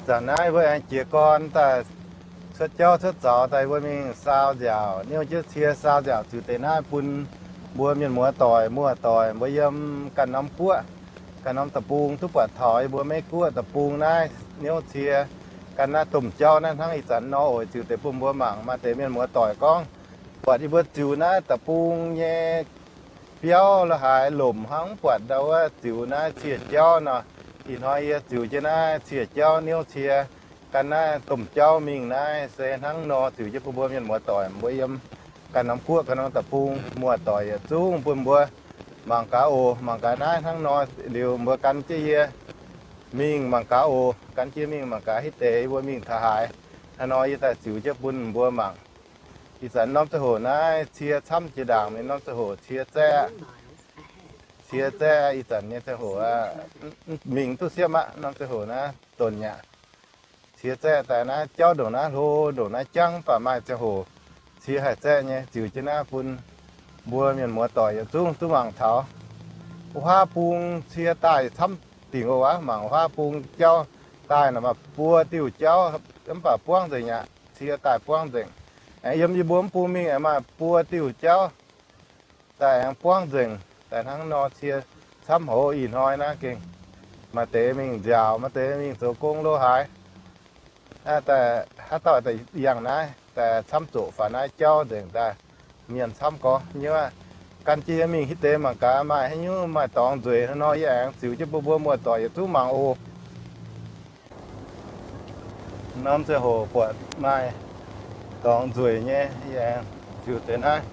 Zanc naaiv mbuo aengx jiez gorn daaih cuotv jauv cuotv zaux daaih mbuo mingh saau nziaauc, niouv jienv cie saau nziaauc ziux deix naaiv bun mbuo mienh muoz doic muoz-doic mbuo yiem ganh norm guoqv, ganh norm deic-bung duqv buatc taux yie mbuo Meiv Guoqv deic-bung naaiv niouv cie gan naaiv domh jauv naaiv hnangv. Ih zanc nor oix ziux deix bun mbuo mangc, maaih deix mienh muoz doic gorngv buatc yie mbuo ziux naaiv deic-bung nyei biauv la'haaix lomc hnangv, mv buatc ndau wuov ziux naaiv cie jauv nor. Ih hnoi yie ziux jienv naaiv cie jauv niouv cie gan naaiv domh jauv mingh naaiv se hnangv nor ziux jienv bun mbuo mienh muoz doic mbuo yiem ganh norm guoqv ganh norm deic-bung muoz-doic yietc zungv bun mbuo mangc gaax oc. Mangc gaax naaiv hnangv nor liuz mbuo gan jienv yie mingh mangc gaax oc. Gan jienv mingh mangc gaax hitv deix mbuo mingh taux haaix. Hnangv nor yie daaih ziux jienv bun mbuo mangc. Ih zanc norm ziangh hoc naaiv cie camv jiex ndaangc mingh, norm ziangh hoc cie zaeqv, cie zaeqv ih zanc nyei ziangh hoc mingh duqv siepv aqv. Norm ziangh hoc naaiv donx aqv. Cie zaeqv daaih naaiv jauv ndongc naaiv hlo, ndongc naaiv jangv, mv baac maaih ziangh hoc cie haih zaeqv nyei. Ziux jienv naaiv bun mbuo mienh muoz doic yietc zungv duqv mangc taux. Wuov huaav bung cie daaih camv dingc oc. Wuov mangc wuov huaav bung jauv daaih nor maaih buo diuh jauv, mv baac buangv nzengc aqv. Cie daaih buangv nzengc. Aengx yiem yie mbuo mv bung mingh aengx maaih buo diuh jauv daaih aengx buangv nzengc. Daaih hnangv nor cie camv hoz ih hnoi naaiv gengh maaih deix mingh nziaauc, maaih deix mingh zoux gong lo haaix. Daaih haaix dauh daaih yangh naaiv, daaih camv zoqc faaux naaiv jauv nzengc daaih, mienh camv gorx nyei. Gan jienv yie mingh hitv deix mangc gaax maaih haaix nyungc maaih dorngx nzueic hnangv nor, yie aengx ziux jienv bun mbuo muoz-doic yietc zungv mangc oc. Norm ziangh hoc buatc maaih dorngx nzueic nyei, yie aengx ziux deix naaiv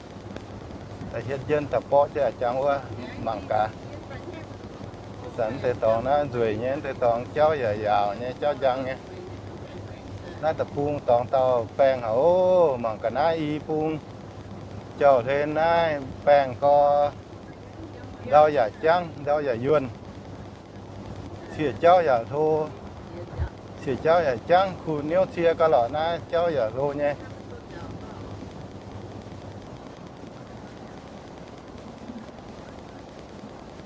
daaih hietv jienv daaih borqv jienv a'jang wuov mangc gaax. Ih zanc deix dorngx naaiv nzueic nyei, deix dorngx jauv yaac yaauc nyei, jauv njang nyei. Naaiv deic-bung dorngx dauh baengh haic oc. Mangc gaax naaiv i bung jauv-hlen naaiv baengh gorx, ndau yaac jangv, ndau yaac yuonh. Cie jauv yaac hlo, cie jauv yaac jangv, kuh niouv cie gauh lorqc, naaiv jauv yaac hlo nyei.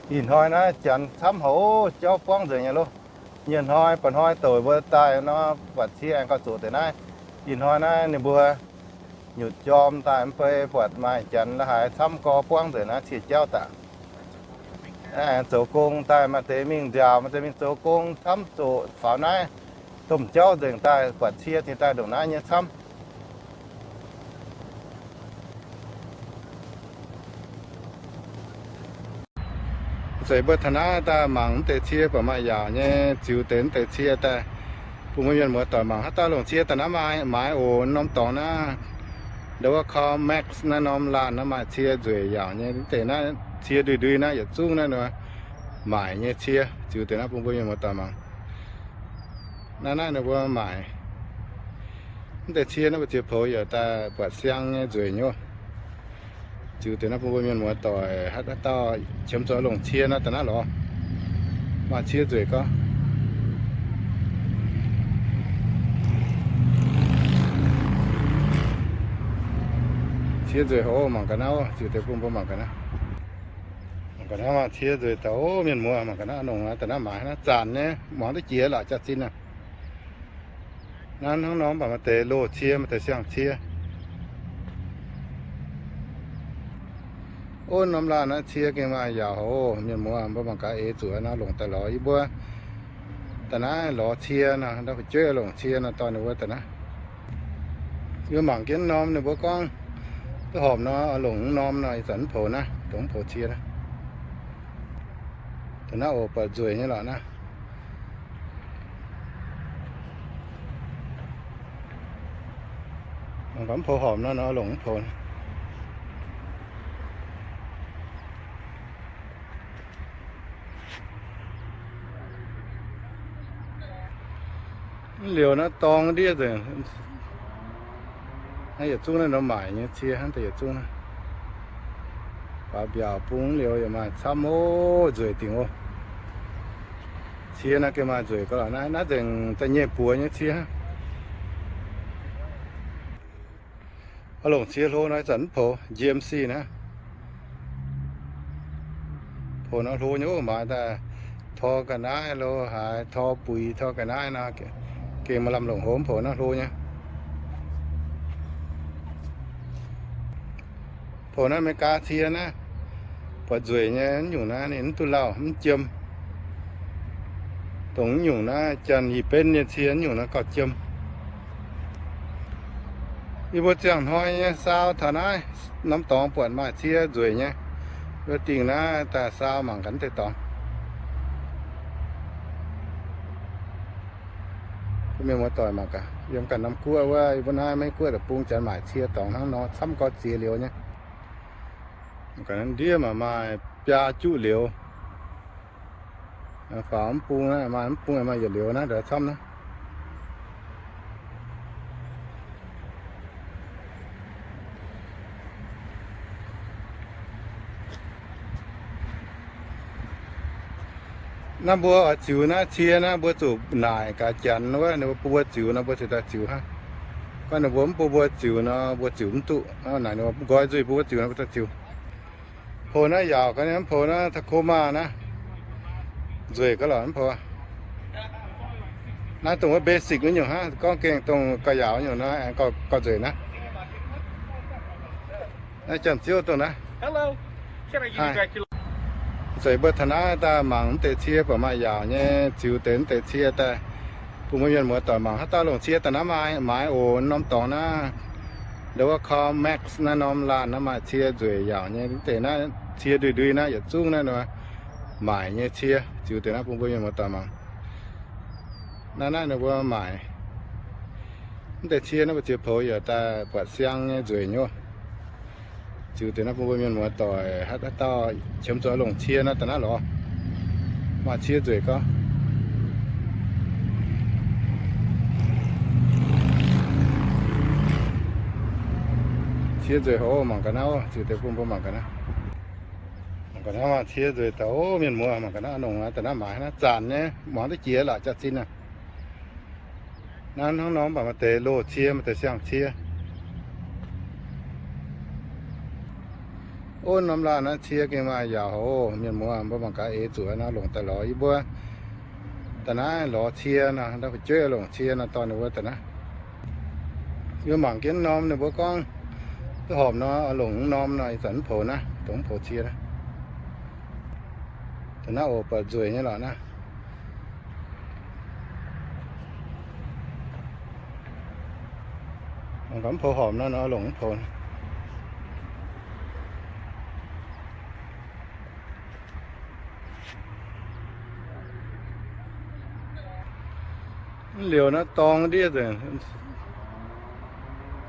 Ih hnoi naaiv janx camv haic, jauv buangv nzengc nyei loh. Nyei hnoi, mba'hnoi douc mbuo daaih nor, buatc cie aengx gauh zoqc deix naaiv. Ih hnoi naaiv ninh mbuo nyutc jorm daaih mv bei, buatc maaih janx la'haaix camv gorx buangv nzengc naaiv cie jauv daaih. Aengx zoux gong daaih, maaih deix mingh nziaauc, maaih deix mingh zoux gong, camv zoqc faaux naaiv domh jauv nzengc daaih, buatc cie dingc daaih ndongc naaiv nyei camv. Zeiz mbuo taux naaiv daaih mangc mv deix cie baac maaih yaauc nyei, ziux deix mv deix cie daaih bun mbuo mienh muoz-doic mangc. Haaix dauh longc cie daaih naaiv maaiz oc. Norm dorngx naaiv, ndau wuov Carmax naaiv norm laanh naaiv maaih cie nzueic yaauc nyei. Mv deix naaiv cie ndui-ndui naaiv yietc zungv naaiv nor maaic nyei cie. Ziux deix naaiv bun mbuo mienh muoz-doic mangc. Naaiv naaiv ninh mbuo maaic mv deix cie naaiv, mbu'ziex poux yaac daaih buatc siang nyei nzueic nyei. Ziux deix naaiv bun mbuo mienh muoz-doic, haaix dauh qiemx zuqc longc cie nor daaih naaiv lorz. Maaih cie nzueic gorx. Cie nzueic hoc, mangc ga'naaiv, ziux deix bun mbuo mangc ga'naaiv. Mangc ga'naaiv, maaih cie nzueic daaih oc, mienh muoz, mangc ga'naaiv, nongc daaih naaiv maaiz naaiv zanc nyei, muangx duqv jiex lorqc jaax-zinh aac. Naaiv hnangv nor mv baac maaih deix loz-cie, maaih deix siang-cie. Ov, norm laanh naaiv cie gengh maaih yaauc oc, mienh muoz, mbuo mangc gaax eix zuqc nor longc daaih lorz yie mbuo. Daaih naaiv lorz cie nor, ndau fu'jueiv longc cie nor dorh ninh mbuo daaih naaiv. Yie mangc jienv norm ninh mbuo gorngv duqv horpc nor, longc mv norm nor, ih zanc mv poux naaiv, dongh mv poux cie naaiv. Daaih naaiv oc, buatc nzueic nyei lorqc naaiv. Mangc gaax mv poux horpc nor, nor longc mv poux. Mv liouh naaiv dorng ndiev nzengc. Naaiv yietc zungv naaiv nor maaic nyei cie hnangv deix yietc zungv naaiv. Faaux mbiaauc bung liouh yaac maaih camv oc, nzueic dingc oc. Cie naaiv gengh maaih nzueic gauh lorqc naaiv, naaiv nzengc da'nyeic buoz nyei cie hnangv. Oix longc cie hlo nor ih zanc mv poux, G M C naaiv. Poux nor hlo nyei oc, maaiz daaih tor ga'naaiv lo haaix, tor buix tor ga'naaiv nor, Gengh maaih lamh longc hlo mv poux naaiv hlo nyei. Poux naaiv America cie naaiv, buatc nzueic nyei, mv nyungc naaiv ninh mv duqv lauh, mv jiem. Dongh mv nyungc naaiv janx-i benv nyei cie mv nyungc naaiv gauh jiem. Yie mbuo ziangh hnoi nyei saau taux naaiv norm dorngx buatc maaih cie nzueic nyei. Wuov dingh naaiv daaih saau mangc gaax deix dorngx. Mienh muoz-doic mangc gaax, yiem ganh norm guoqv wuov, yie mbuo naaiv Meiv Guoqv deic-bung janx maaic cie dorngx hnangv nor, camv gorx ziex liuz nyei. Ga'ndiev maaih, maaih biaa juqv liuz. Faaux mv bung, maaih mv bung maaih yietc liuz naaiv ndongc camv naaiv. Naaiv mbuo oix ziux naaiv cie naaiv, mbuo zuqc naaic gaax janx wuov, ninh mbuo bun mbuo ziux nor, mbuo ziouc daaih ziux hnangv. Gorngv ninh mbuo mv bun mbuo ziux nor, mbuo ziux mv duqv. Naaic ninh mbuo nqoi nzuih bun mbuo ziux nor, mbuo daaih ziux. Poux naaiv yaauc ga'naaiv, mv poux naaiv Tacoma naaiv, nzueic gaax lorqc mv poux. Naaiv dongh wuov basic wuov nyungc hnangv, gorngv gengh dongh gauh yaauc nyungc nor, aengx gauh nzueic naaiv. Naaiv janx-ziouv dongh naaiv. Zeiz mbuo taux naaiv daaih mangc mv deix cie buatc maaih yaauc nyei, ziux deix mv deix cie daaih bun mbuo mienh muoz-doic mangc. Haaix dauh longc cie daaih naaiv maaiz, maaiz oc. Norm dorngx naaiv, ndau wuov Cov Max naaiv norm laanh naaiv maaih cie nzueic yaauc nyei. Mv deix naaiv cie ndui-ndui naaiv yietc zungv naaiv nor maaic nyei cie. Ziux deix naaiv bun mbuo mienh muoz-doic mangc. Naaiv naaiv ninh mbuo maaic mv deix cie naaiv, mbuo ziex poux yaac daaih buatc siang nyei nzueic nyei oc. Ziux deix naaiv bun mbuo mienh muoz-doic, haaix dauh qiemx zuqc longc cie naaiv daaih naaiv lorz. Maaih cie nzueic gauh. Cie nzueic hoc, mangc gaax naaiv oc. Ziux deix bun mbuo mangc gaax naaiv. Mangc gaax naaiv, maaih cie nzueic daaih oc, mienh muoz. Mangc gaax naaiv, longc daaih naaiv maaiz naaiv zanc nyei, muangx duqv jiex laac jaax-zinh aac. Naaiv hnangv nor mv baac maaih deix loz-cie, maaih deix siang-cie. Ov, norm laanh naaiv cie gengh maaih yaauc oc, mienh muoz. Mbuo mangc gaax eix zuqc naaiv longc daaih lorz yie mbuo. Da'naaiv lorz cie nor, ndau fu'jueiv longc cie nor, dorh ninh mbuo da'naaiv. Yie mangc jienv norm ninh mbuo gorngv duqv horpc nor, longc norm nor, ih zanc mv poux naaiv, dongh mv poux cie naaiv. Da'naaiv oc, buatc nzueic nyei lorqc naaiv. Mv poux horpc nor, nor longc mv poux. Mv liuz naaiv dorng ndiev nzengc.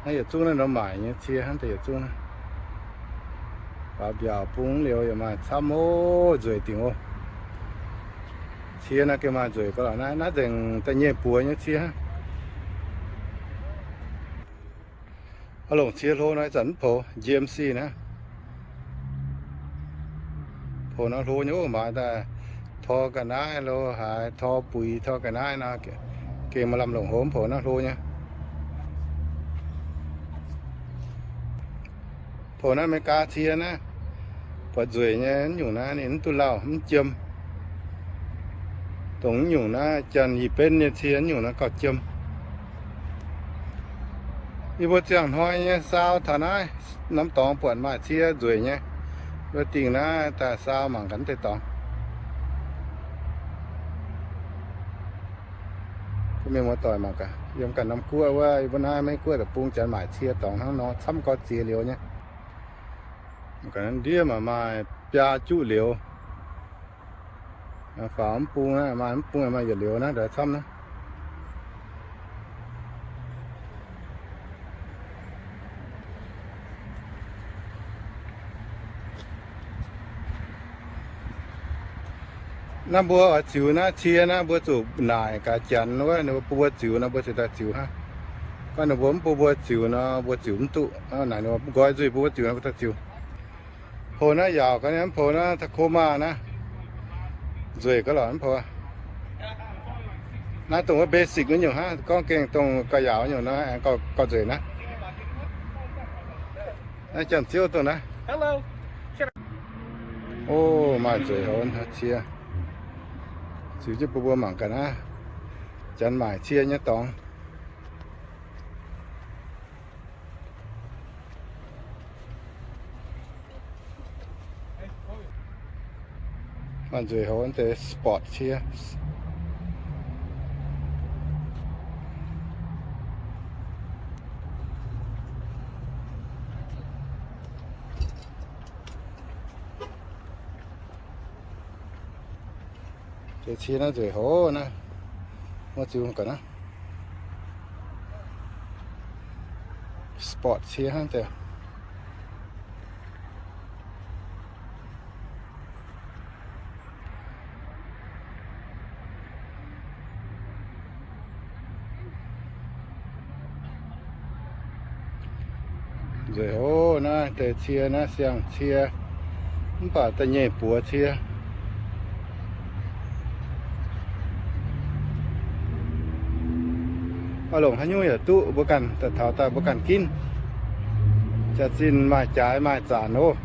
Naaiv yietc zungv naaiv nor maaic nyei cie hnangv deix yietc zungv naaiv. Faaux mbiaauc bung liuz yaac maaih camv oc, nzueic dingc oc. Cie naaiv gengh maaih nzueic gauh lorqc naaiv. Naaiv nzengc da'nyeic buoz nyei cie hnangv. Oix longc cie hlo nor ih zanc mv poux, G M C naaiv. Poux nor hlo nyei oc, maaiz daaih tor ga'naaiv lo haaix, tor buix tor ga'naaiv nor, gengh maaih lamh longc hlo mv poux naaiv hlo nyei. Poux naaiv America cie naaiv, buatc nzueic nyei, mv nyungc naaiv ninh mv duqv lauh, mv jiem. Dongh mv nyungc naaiv janx-i benv nyei cie, mv nyungc naaiv gauh jiem. Yie mbuo ziangh hnoi nyei saau taux naaiv norm dorngx buatc maaih cie nzueic nyei. Wuov dingh naaiv daaih saau mangc gaax deix dorngx. Mienh muoz-doic mangc gaax, yiem ganh norm guoqv wuov, yie mbuo naaiv Meiv Guoqv deic-bung janx maaic cie dorngx hnangv nor, camv gorx ziex liuz nyei. Ndiev maaih, maaih biaa juqv liuz. Faaux mv bung, maaih mv bung maaih yietc liuz naaiv ndongc camv naaiv. Naaiv mbuo oix ziux naaiv cie naaiv, mbuo zuqc naaic gaax janx wuov, ninh mbuo bun mbuo ziux nor, mbuo ziouc daaih ziux hnangv. Gorngv ninh mbuo mv bun mbuo ziux nor, mbuo ziux mv duqv. Naaic ninh mbuo nqoi nzuih bun mbuo ziux nor, mbuo daaih ziux. Poux naaiv yaauc ga'naaiv, mv poux naaiv Tacoma naaiv, nzueic gaax lorqc mv poux. Naaiv dongh wuov basic wuov nyungc hnangv, gorngv gengh dongh gauh yaauc nyungc nor, aengx gauh nzueic naaiv. Naaiv janx-ziouv dongh naaiv. O, maaih nzueic haic cie. Ziux jienv bun mbuo mangc gaax naaiv. Janx maaic cie nyei dorngx. Maaih nzueic hoz deix sport cie. Deix cie naaiv nzueic hoz naaiv. Muoz-ziux ga'naaiv sport cie hnangv deix. Nzueic hoz naaiv deix cie naaiv siang-cie, mv baac da'nyeic buoz cie. Oix longc haaix nyungc yaac duqv, mbuo ganh daaih taux daaih mbuo ganh ginv. Jaax-zinh maaih jaaix maaih zanc oc.